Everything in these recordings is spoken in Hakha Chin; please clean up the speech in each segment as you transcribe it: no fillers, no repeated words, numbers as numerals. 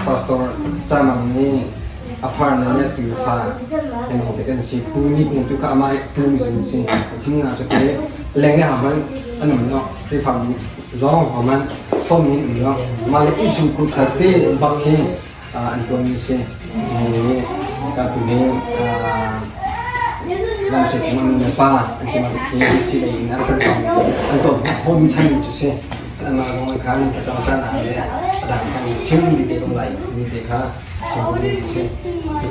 Pastor Chamang nih a far le le tu fa kan te kan si pu ni kung tu kha amai tu zin si thim na chu te leng ne haman an um no Khrihfa zong haman som in um no ma le i chung ku thar te bak hi an tuan mi si ka tu hi nan chu chung an le pa an si ma khi si lei in an kan an to hom chan chu si anmah zong khan ka cang caan ah le a dang kan chim mi te ko lai mi te kha chim mi si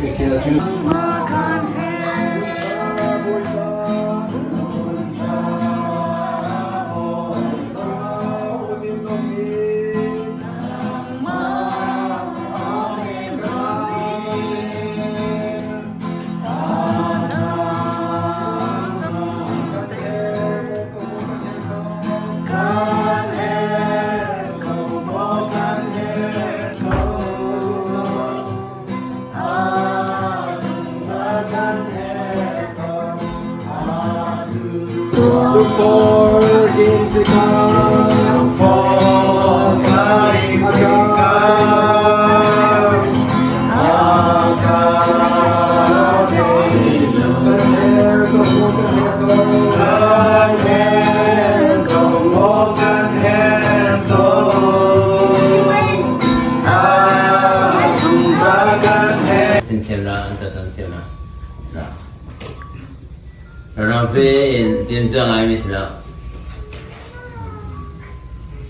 ti si la cu. Look for in the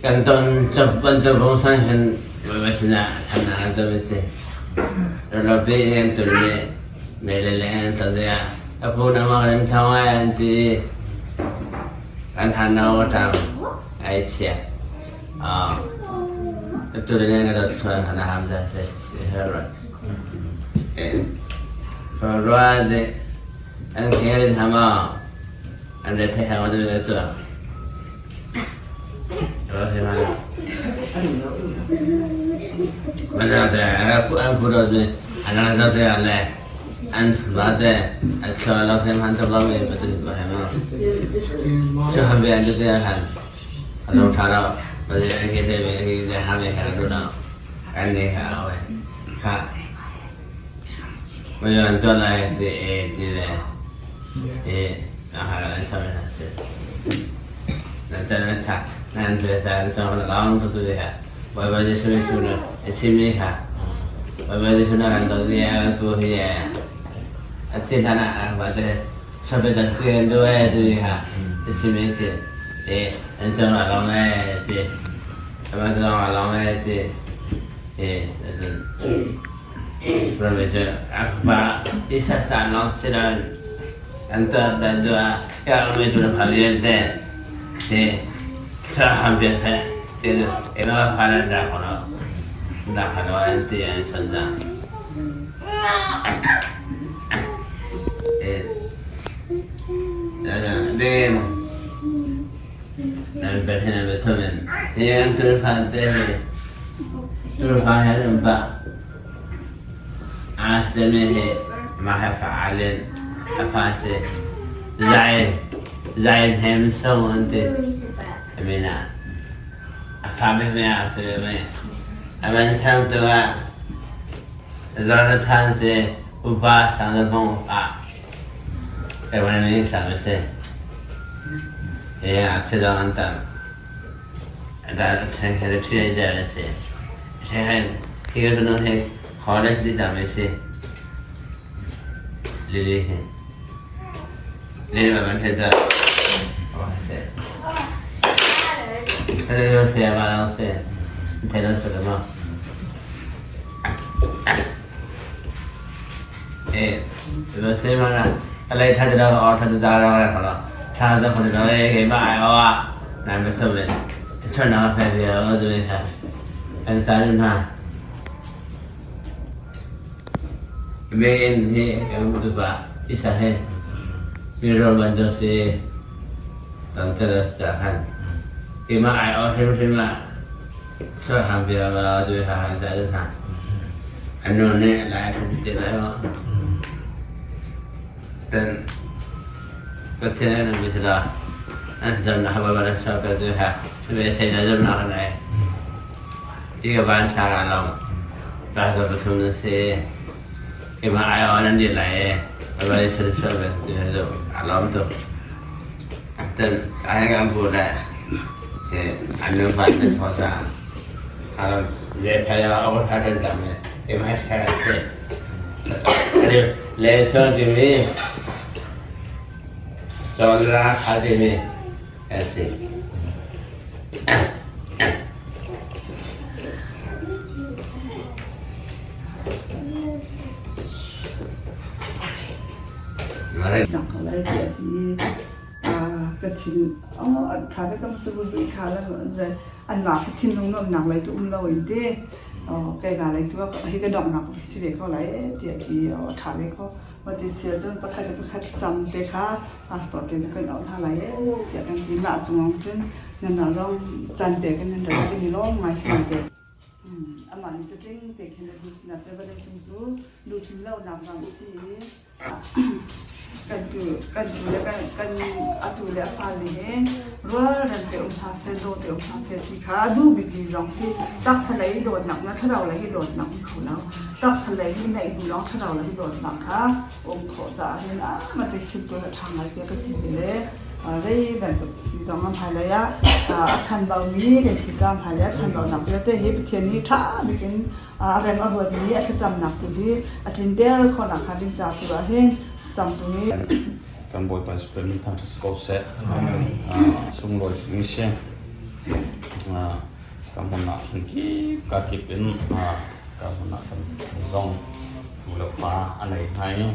Kan ton bantuk rungsan hin Bawipa sinah thannak an ton a si. Ralpi in an tun i mei le leng an ton tikah ka pu nangmah kan in thawng ai an ti i kan han no ka ṭang ai chia. Atu le na dot chuan khan a ham za si herot. Rua de an kherin hama an re the hama du tu. Hi ka van thla ah lawng pastor pathum na si. Keimah ai-aw nan dir lai i a van i sual sual ve ti aa lawm tuk. Cun ai kan bu le an nu van nan haw caah zei phai ah a ka kan cam i keimah hi an si. Le chuang timi Cawn ra kha timi an si. Cang ko lai tiah a ti i ka thin ṭha ve kam tu bu ṭha le anmah kha thinlung nuamhnak lei tu um lo in ti keimah lei tu hi ka donghnak ka si ve ko lai tiah a ti a ṭha ve ko. Mah ti si ahcun pakhat le pakhat cam te kha pastor te cu kan auh hna lai tiah kan ti. Mah cungah cun nanmah zong caan pek in nan rak kan i lawm ngai si te. Amah nih catling te khin a hnu sinah te vawlei cung cu lutlin lonak ram a si i kan tu kan tu le kan kan atu le a fale he rualrem te um hna seh daw te um hna seh ti kha duh bikmi zong si. Taksa lei dawtnak na thlarau lei hi dawtnak um kho lo. Taksa lei hi neih hnu lawng thlarau lei dawtnak kha um khawh caah hin ah mate thil tu ṭha ngai tiah ka ti le rei bantuk si zong am hmailei ah a chanbaumi kan si cang hmailei ah chanbaunak vialte hi Pathian nih ṭha bik in a rem a ruatmi a thlacamnak tu hi a tlinter khawhnak hnga ding ca tu ah hin cam tu hi Kan Bawipa Jesuh Khrih min thangṭhat si ko seh. Sunglawi mi si. Ka hmun ah hin kip ka kip in ka hmun ah kan zong tu le fa a nei hna i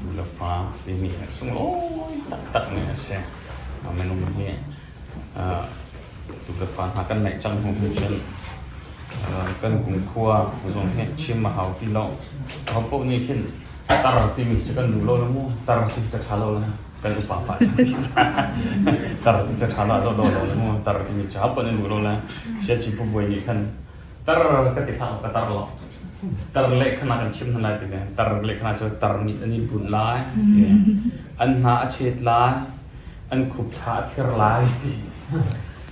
tu le fa timi hi sunglawi taktak mi a si. Minung hi tu le fa hna kan neih cang hnu hin cun kan kumkhua zong hi chim a hau ti lo. Ahopaoh nih khin tar timi cu kan duh lo le mu, tar ti cu ṭha lo le kan upa pah tar ti cu ṭha lo zoh lo lo le mu, tar timi cu ahopaoh nih duh lo le Siaci Pu Buai nih khan tar ka ti hlah ka tar lo. Tar le khana kan chim hna lai ti le tar le khana cu tar mit an i bunh lai ti an hna a chet lai an khup thla a thir lai ti.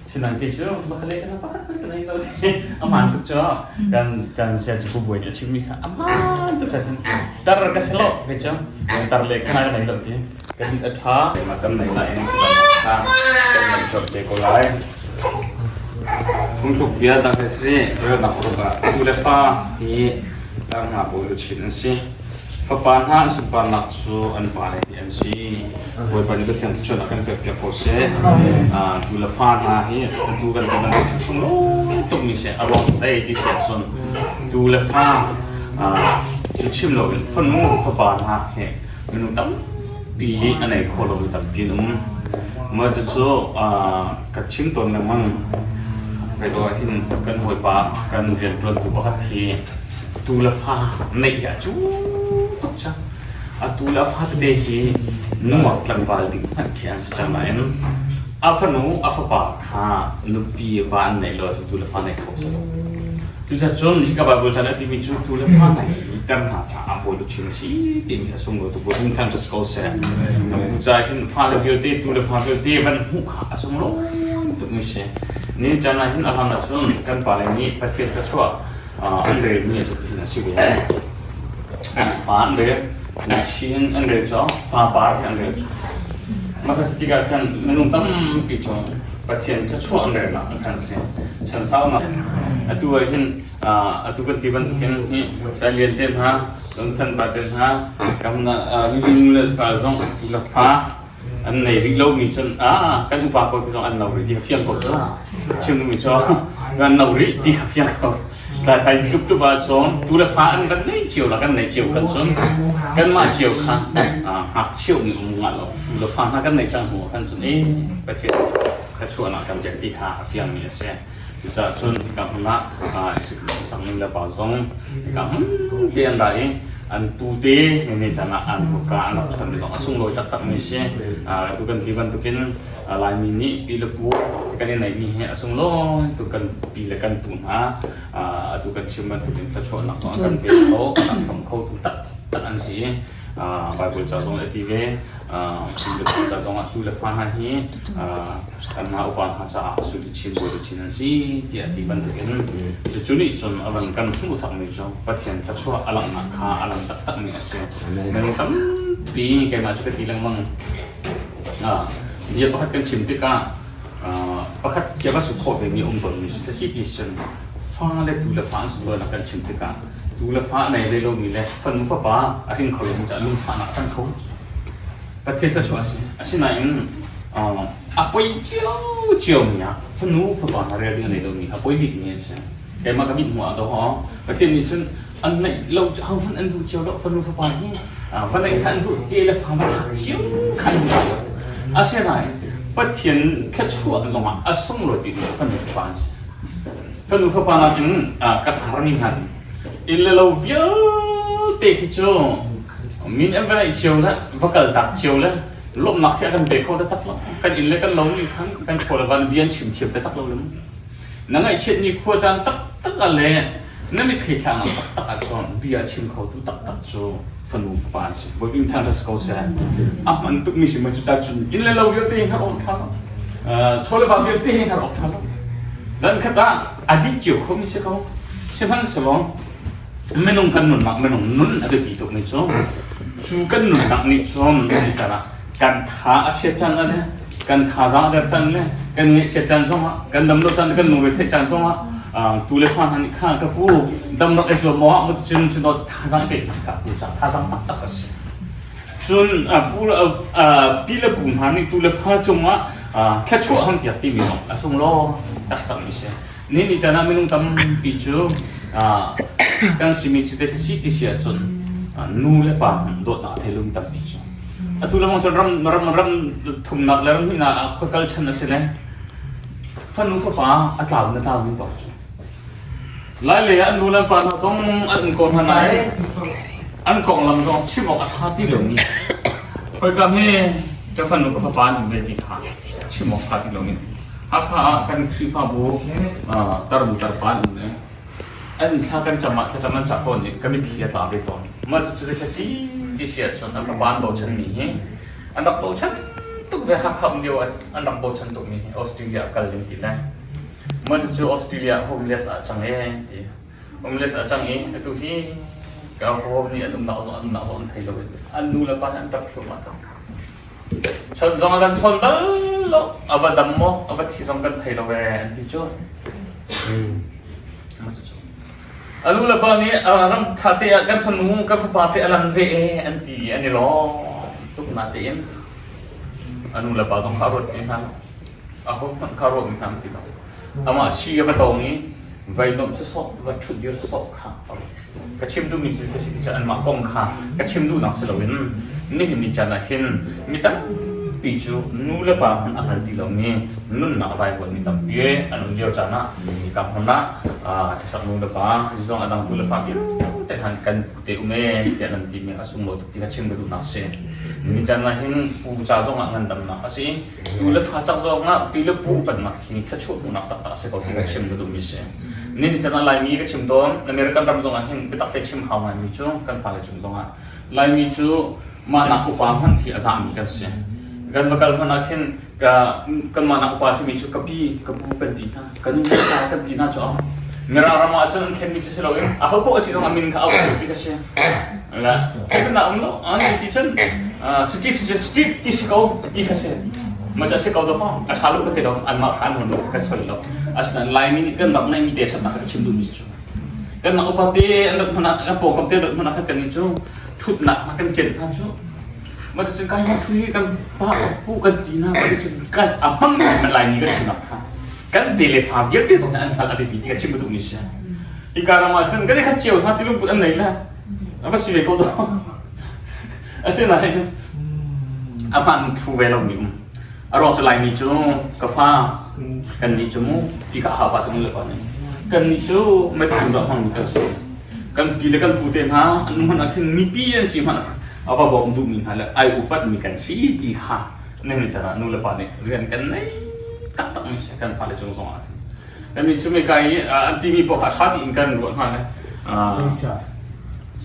Sinain kei cu makale kana pakhat hmanh ka nei lo ti aman tuk cu kan kan sia cu pu buai nih a chimmi kha aman tuk sa cun tar ka si lo kei cu tar le khana ka nei lo ti kan a ṭha ma kan nei lai in kha kan nei chop te ko lai. Phungthluk bia dang hi si relnak ruk ah tu le fa hi tar hna pawl luchin an si. Fapa hna an sunparnak cu an pale hi an si. Bawipa nih Pathian thluachuah a kan pekpiak ko seh. Tu le fa hna hi atu kan kan sunglawi tukmi si. A ruang zei ti si ahcun tu le fa cu chim loin fanu fapa hna hi minung tampi a nei kho lomi tampi an um. Mah cucu ka chim tawn lengmang. Kai dawh hin kan hawipa kan rianṭuantu pakhat hi tu le fa neih hi a cu tuk cang. Atu le a fa tete hi nungak tlangval ding hmanh khi an si cang nain a fanu a fapa kha nupi va an neih lo ahcun tu le fa neih kho si lo. Cucacun hika Baibal chan a timi cu tu le fa neih ter hna caah bawi luchin a si timi a sunglawi tuk bu thang si ko seh. Bu ca hin fale vialte tu le fa vialte van hmuh kha a sunglawi tuk mi si. Ni chan ah hin a hlan ahcun kan pale nih Pathian thluachuah an relmi cu tihin a si ve. Fa an rel, Chin an rel cu fa par hi an rel cu. Mah kha si tikah khan minung tampi cu Pathian thluachuah an relnak an khan si. Chan saunak atu ah hin atu kan ti bantukin hi Lian te hna, Lungthan pa te hna, kam nu le pa zong le fa an nei rih lomi cun ah kan upa ko ti zong an no rih ti kha fiang ko cu chim duhmi cu an no rih ti kha fiang ko tlai thai tluk tuk ah cun tu le fa an kan nei cio la kan nei cio kan cun kanmah cio kha ngakchia mi um ngah lo tu le fa hna kan nei cang hnu kan cun e Pathian thluachuahnak kan pek ti kha a fiang mi a si. Cucaah cun hika hmun ah sangin le pa zong hika hmun te an ra i an pute ni caan ah an hmurka an rak chonmi zong a sunglawi taktakmi si. Tu kan ti bantukin Laimi nih pi le pu kan i neihmi hi a sunglawi tuk kan pi le kan pu hna atu kan chim bantukin thluachuahnak zong an kan pe kho, an hram kho tu taktak an si. Bible ca zong a ti ve. Chin ca zong ah tu le fa hna hi kanmah upa hna caah sui chin bawi chin an si tiah ti bantukin cucu nih cun a van kan hmuhsakmi cu Pathian thluachuah a langhnak kha a lang taktakmi a si. Minung tampi keimah cu ka ti lengmang. Bia pakhat kan chim tikah pakhat kia va su khawh vemi um tawnmi si si ti cun fa le tu le fa an sunlawinak kan chim tikah tu le fa a nei ve lomi le fanu fapa a hring kho lomi caah lungfahnak a kan kho. Pathian thluachuah a si. Asinain a poi ciocio mi ah fanu fapa hna rel ding a nei lomi a poi bikmi an si. Keimah ka mit hmuh ah dawh Pathian nih cun an neih lo cu ahohmanh an duh cio lo fanu fapa hi va neih kha an duh te le fa va thlak cio kha an duh cio. Asinain Pathian thluachuah zongah a sunglawi bikmi cu fanu fapa an si. Fanu fapa nakin ka harmi hna inn le lo vialte khi cu min an va neih cio le va kal tak cio le lawmhnak khi a kan pe kho taktak lo. Kan inn le kan lo nih khan kan chaw le van bia an chim thiam taktak lo le mu. Na ngaihchiat ni khua caan taktak ah le na mitthli thla taktak ah cun bia a chim khotu taktak cu fanu fapa an si. Bawipa thang si ko seh. A hman tukmi si ma cuca cun inn le lo vialte hi har awk ṭha lo. Chaw le va vialte hi har awk ṭha lo. Zan khat ah a dih cio khomi si ko. Sihmanhsehlaw minung kan nunnak minung nun a biapi tukmi cu cu kan nunnak nih cun ni caan ah kan tha a chiat caan ah le kan thazaang a der caan le kan ngaihchiat caan zongah kan dam lo caan le kan lungre theih caan zongah tu le fa hna nih kha ka pu dam rak i zuam maw mu cun cun thazaang i pek kha pu ca thazaang taktak a si cun pu pi le pu hna nih tu le fa cungah thluachuah han piak timi zong a sunglaw taktak mi si Ni ni caan ah minung tampi cu kan simi cu zei si ti si ahcun nu le pa hmanh dawtnak a thei lomi tampi cu. Atu lengmang cun ram ram ram thumnak le ram hnihnak ah khuakal chan a si le fanu fapa a tlau na tlau ning tawk cu. Lai lei ah an nu le an pa hna zong an um ko hna nain an konglam zong chim awk a ṭha ti lomi. Hawikom hi ka fanu ka fapa an um ve ti kha chim awk ṭha ti lomi. Hakha ah kan Khrihfabu tarbu tarpa an um i an thla kan cam ah thlacam an cah tawn i ka mitthli a tla ve tawn. Mah cucu zei si ti si ahcun an fapa an bochanmi hi an rak bochan tuk ve Hakha um lio ah an rak bochan tukmi hi Australia ah kal ding ti le mah cucu Australia homeless ah cang ee ti homeless ah cang i atu hi ka haw nih an umnak zong an umnak zong an thei lo i an nu le pa nih an ṭap thluahmah cang. Chawnh zong a kan chawn bal lo. A va dam maw, a va thi zong kan thei lo ee an ti cu. A nu le pa nih ram ṭha te ah kan fanu, kan fapa te a lan ve ee an ti i an i lawm tuk natein a nu le pa zong kha a ruat mi hna lo. Aho hmanh kha ruat mi hna an ti lo. Amah si a va tawng i vai nuamh sawsawh, va ṭhut dir sawsawh kha a ruat. Ka chim duhmi cu ka si ti anmah kong kha ka chim duhnak si loin nihin ni caan ah hin mi tampi cu nu le pa hmanh a hngal ti lomi nunnak a vaivuanmi tampi an um lio caan ah hika hmun ah Isak nu le pa zong a dang tu le fa vialte han kan pute um e tiah nan timi a sunglawi tuk ti kha chim ka duhnak si. Ni caan ah hin pu ca zong ah ngandamnak a si. Tu le fa cak zong ah pi le pu upatnak hi thluachuah hmuhnak taktak a si ko ti ka chim ka duhmi si. Nin chan ah Laimi ka chim tawn. American ram zong ah hin biatak te chim hau ngaimi cu kan fale cung zong ah Laimi cu mah nak upa hmanh hi a zahmi kan si. Kan va kal hmanh ah khin ka kanmah nak upa simi cu ka pi, ka pu kan ti hna, ka nu ka pa kan ti hna cu a Mirang ram ah cun an thlenmi cu si loin aho paoh a si zong a min kha auh ti ka si. La thlennak um lo an si cun Steve si cun Steve ti si ko ti kha si. Ma ca si ko do a ṭha lo ka ti lo anmah kha an hun lo kan soi lo. Asinain Laimi nih kan rak neihmi te ṭhatnak kha ka chim duhmi si cu. Kan rak upa te an rat hmanh ah kan pawngkam te an rat hmanh ah khan kan nih cu ṭhutnak hna kan ken hna cu. Mah cucun kai hong ṭhu hi kan pa pu kan ti hna mah cucun kan a hmang mi Laimi kan sinak kha kan te le fa vialte zong nih an hngalh a biapi ti ka chim ka duhmi si. Hika ram ah cun kan i khat cio hna ti lungput an nei le a va si ve ko do. Asinain a hmaan phu ve lomi um. A ruang cu Laimi cu ka fa kannih cu mu ti kha a hau pah cu nu le pa nih. Kannih cu meticung dah hmangmi kan si. Kan pi le kan pu te hna an um hmanh ah khin mipi an si hmanh ah a va bawm duhmi hna le ai upatmi kan si ti kha nihin caan ah nu le pa nih rian kan nei taktakmi si kan fale cung zong ah. Kannih cu meka i an timi paoh kha a ṭha tiin kan ruah hna le.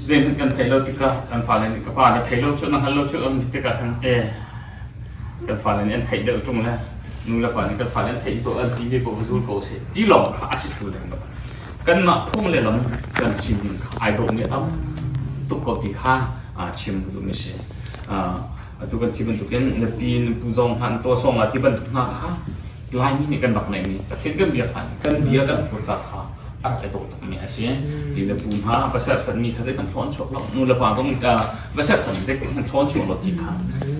Zeihmanh kan theih lo tikah kan fale nih ka pa na thei lo cu na hngal lo cu an ti tikah khan e kan fale nih an theih deuh ṭung le nu le pa nih kan fale an theih ko an ti ve ko va zul ko seh ti lawng kha a si thlu leng lo. Kanmah phung le lam kan sining kha ai dawh mi a tam tuk ko ti kha chim ka duhmi si. Atu kan ti bantukin na pi na pu zong hna an tuah la ti bantuk hna kha Laimi nih kan rak neihmi Pathian kan biak hna kan bia kan phurtak kha a rak i dawh tukmi a si. Pi le pu hna va serhsatmi kha zeitin thlawn chuak lo nu le pa zong va serhsatmi zeitin thlawn chuak lo ti kha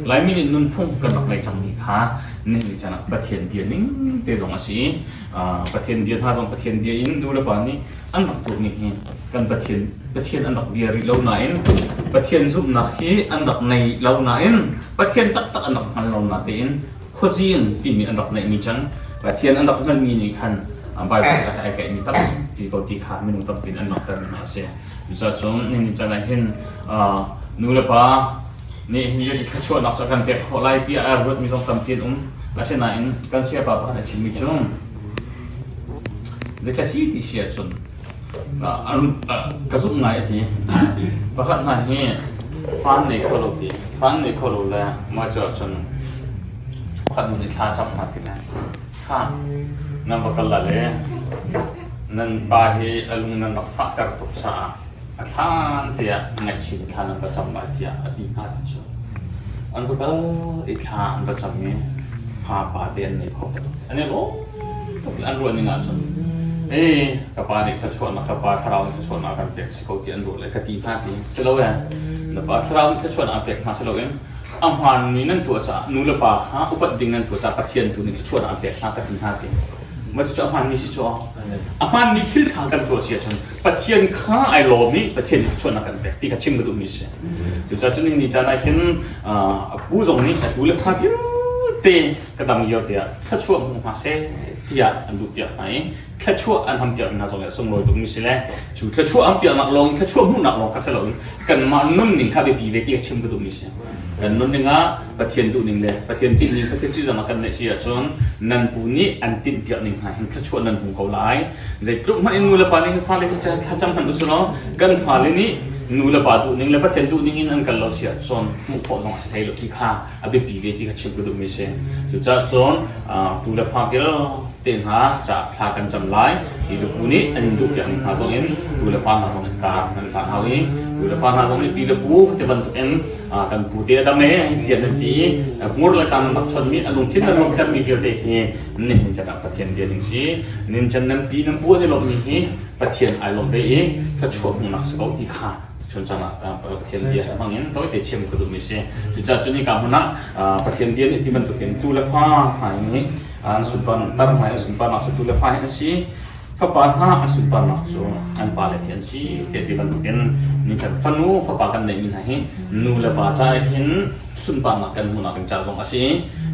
Laimi nih nunphung kan rak ngei cangmi kha nihin chan ah Pathian bia ning te zong a si. Pathian bia hna zong Pathian bia in nu le pa nih an rak tuahmi hi kan Pathian Pathian an rak bia rih lo nain Pathian zumhnak hi an rak nei lo nain Pathian taktak an rak hngal lo na tein khuazing timi an rak neihmi cang Pathian an rak hngalmi nih khan Bible ca ai kaihmi tampi ko ti kha minung tampi in an langhtermi hna a si. Cucaah cun nihin caan ah hin nu le pa nih hin zeiti thluachuahnak cu a kan pek khawh lai tiah a ruatmi zong tampi an um. Asinain kan sayapa pakhat a chimmi cu zeithla si ti si ahcun ka zumh ngai a ti. Pakhat hna hi fan nei kho lo ti. Fan nei kho lo le mah cu ahcun pakhat nu nih thla cam hna ti le kha nan va kal la le nan pa hi a lung nan rak fahter tuk caah a thlan tiah ngaihchih in thla nan va cam lai tiah a ti hna ti cu. An va kal i thla an va cam i fa pa te an nei kho tuk. An i lawm tuk an ruah ning ahcun ee ka pa nih thluachuahnak ka pa thlarau nih thluachuahnak a kan pek si ko ti an ruah le ka ti hna ti si lo e na pa thlarau nih thluachuahnak a pek hna si loin a hmaanmi nan tuah caah nu le pa kha upat ding nan tuah caah Pathian tu nih thluachuahnak an pek hna ka ti hna ti mah cucu a hmaanmi si cu a hmaanmi thil ṭha kan tuah si ahcun Pathian kha ai lawm i Pathian nih thluachuahnak kan pek ti kha chim ka duhmi si. Cucaah cun ni caan ah hin a pu zong nih a tu le fa vialte ka dam lio tiah thluachuah hmu hna seh tiah an duh piak hna i thluachuah an ham piak hna zong hi a sunglawi tukmi si le cu thluachuah ham piaknak lawng thluachuah hmuhnak lawng kha si loin kanmah nunning kha biapi ve ti ka chim ka duhmi si. Kan nunning ah Pathian duhning le Pathian tinhning Pathian ṭihzang ah kan neih si ahcun nan pu nih an tinhpiak ning hna hin thluachuah nan hmu ko lai. Zeitluk hmanh in nu le pa nih fale hi thlacam hmanh usih law kan fale nih nu le pa duhning le Pathian duhning in an kal lo si ahcun hmuh khawh zong a si hlei lo ti kha a biapi ve ti kha chim ka duhmi si. Cucaah cun tu le fa vialte hna caah thla kan cam lai. Hi le pu nih an in duhpiak ning hna zong in tu le fa hna zong in kaa nan hlan hau i tu le fa hna zong nih pi le pu ti bantuk in kan pu te a dam e tiah nan ti i hmur le kam nan rak chonmi a lungthin nan lawmhtermi vialte hi nihin can ah Pathian bia ding si nin can nan pi nan pu an i lawmhmi hi Pathian ai lawm ve i thluachuah hmuhnak si ko ti kha chun cang ah Pathian bia hmang in tawite chim ka duhmi si cucaah cun hika hmun ah Pathian bia nih ti bantukin tu le fa hna nih an sunpar tar hna an sunparnak cu tu le fa hi an si fapa hna an sunparnak cu an pale hi an si tiah ti bantukin ni kan fanu fapa kan neihmi hna hi nu le pa caah hin sunparnak kan hmuhnak ding ca zong a si.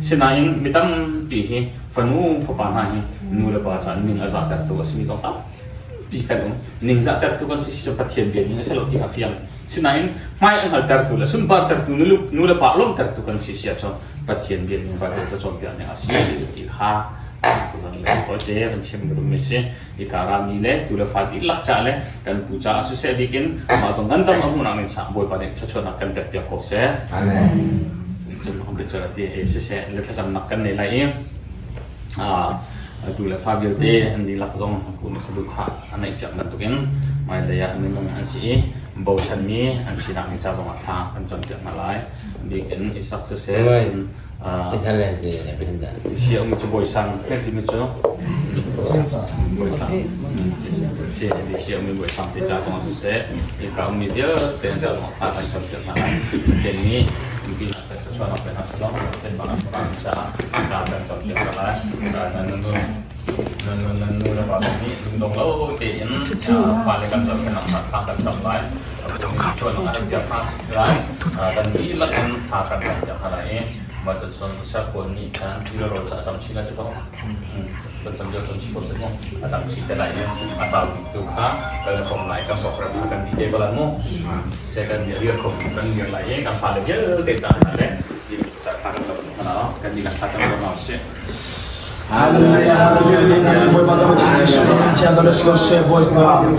Sinain mi tampi hi fanu fapa hna hi nu le pa caah ning a zahtertu a simi zong tampi kan um. Ning zahtertu kan si si cu Pathian bia ning a si lo ti kha fiang. Sinain hmai a hngaltertu le sunpartertu nu le pa lawmhtertu kan si si ahcun Pathian bia ning Bible ca cawnpiak ning a si ti kha tuzan le te kan chim ka duhmi si. Hika rami le tu le fa dihlak ca le kan pu caah siseh bikin mah zong ngandam a hmuhnak ning caah Bawipa nih thluachuahnak kan pek piak ko seh. Amen. Ti siseh le thlacamnak kan nei lai i tu le fa vialte an dihlak zong pu nih saduhthah a neih piak bantukin hmailei ah minung an si i bochanmi an sinak ning ca zongah thla kan cam piak hna lai. Bikin Isak siseh Sia um cu bawi sang kan timi cu bawi sang si sia um bawi sang te ca zong siseh ka ummi vialte an ca zong thla kan cam piak hna lai Pathian nih mipi hna kan thluachuahnak pe hna selaw Pathian bang an pa caah thla kan cam piak hna lai nan nun nan nan nu le pa nih lungdong lo tein fale kan zohkhenhnak hna thla kan cam lai thluachuahnak an piak hna lai kan dihlak in thla kan cam piak hna lai i mah cucun siakpawl nih khan ti le rawl cu a cam chin lai cu ko kan cam lio cam chih ko seh mu a cam chih te lai i a sau bik tu kha kan i hrawm lai kan program kha kan dih te ko lai mu second year rian khom kan dir lai i kan fale vialte ta hna le thla kan cam hna kan dihlak thla cam ko hna usih Hallelujah, hallelujah. Bawipa Jesuh min thiang ka seh Bawipa.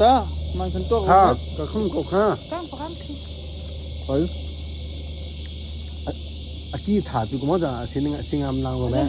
Ta, man kan tuak. Ha, ka khum ko kha. Oi. A ki tha tu ko ma ja sining singam lang ro me.